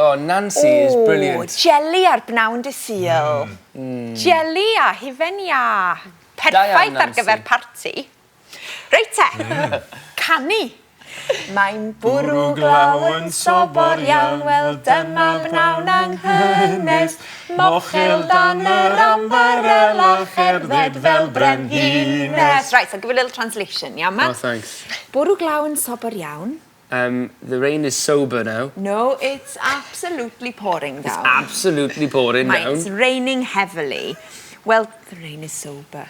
Oh, Nancy is brilliant. Jelly ar bnawn dy Sul. Mm. Jelly a hufen iâ. Perffaith ar gyfer parti. Reit te, mm. canu. Mae'n bwrw glaw yn sobor iawn, wel dyma bnawn anghynnes. Mochel dan yr ambarel a cherdded fel brenhines. Right, so give a little translation, iawn, Matt? Oh, thanks. Bwrw glaw yn sobor iawn. Um, the rain is sober now. No, it's absolutely pouring down. It's absolutely pouring down. It's raining heavily. Well, the rain is sober.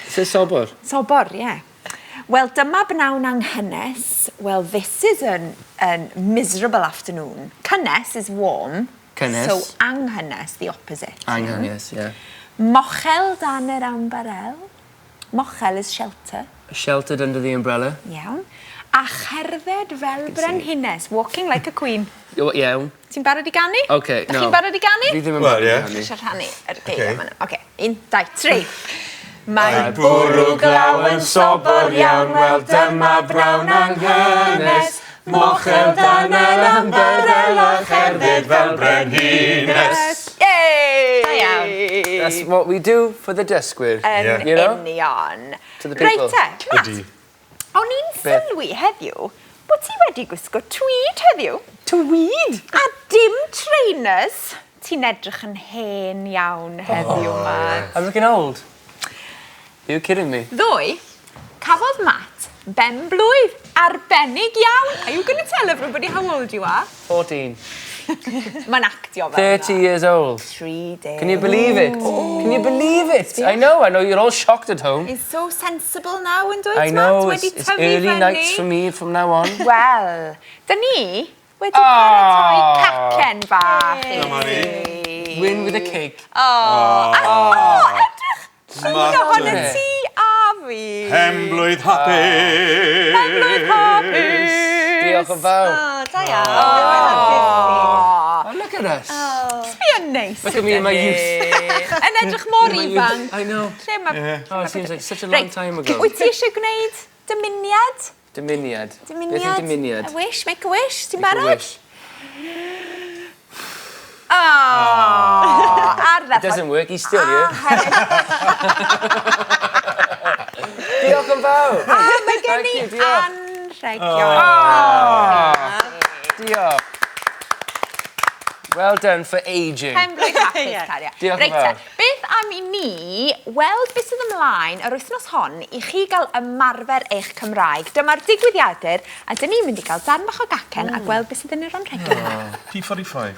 Is it sobor? Sobor, yeah. Wel, dyma bnawn anghynnes. Well, this is an, an miserable afternoon. Cynnes is warm. Cynnes. So anghynnes, the opposite. Anghynnes, yeah. Mochel dan yr ambarel. Mochel is shelter. Sheltered under the umbrella. Iawn. A cherdded fel brenhines, walking like a queen. Iawn. Ti'n barod i ganu? Okay, no. Dych chi'n barod i ganu? Fi ddim yn barod i ganu. Well, yeah. Eisiau rhannu yr geiriau yma. Oce, un, dau, tri. Mae bwrw glaw yn sobor iawn, wel dyma brawn anghynnes, mochel dan yr ymbarel a cherdded fel brenhines. Yay! Da iawn. That's what we do for the dysgwyr. Yn Yeah. You know? union. To the people. Reit te, Matt, Ydi. o'n i'n Beth? sylwi heddiw bod ti wedi gwisgo tweed heddiw. Tweed? A dim trainers. Ti'n edrych yn hen iawn heddiw, oh, Matt. I'm looking old. Are you kidding me? Ddoe, cafodd Matt ben-blwydd arbennig iawn. Are you going to tell everybody how old you are? 14. Mae'n actio fel 30 years old. 30. Can you believe it? Can you believe it? I know, I know, you're all shocked at home. He's so sensible now yn dweud, I know, Matt? it's, Wedi it's tyfu early fyny. nights for me from now on. Wel, dyn ni wedi Ah. paratoi cacen bach i Dyma ni. ti. Win with a cake. O, a- o, edrych llun Matt ohono yn- ti a fi. Penblwydd hapus! Penblwydd hapus! Diolch yn fawr. O, da iawn. Oh. Oh, look at us. Sbio'n neis. Look at me in my youth. Yn edrych mor My youth. ifanc. I know. Lle mae... Oh, it seems like such a long time ago. Wyt ti eisiau gwneud dymuniad? Dymuniad. Dymuniad? Beth yw dymuniad? A wish, make a wish. Ti'n Make a barod? wish. Oh, ar It doesn't work, he's still here. Hefyd, Diolch yn fawr. a mae gen Thank i you, diolch. anrhegion. Oh. Diolch. Well done for ageing. Penblwydd hapus, Caria. Diolch yn Reit te, fawr. beth am i ni weld beth sydd ymlaen yr wythnos hon i chi gael ymarfer eich Cymraeg. Dyma'r digwyddiadur, a dyn ni'n mynd i gael darn bach o gacen a gweld beth sydd yn yr anrhegion yma. P45.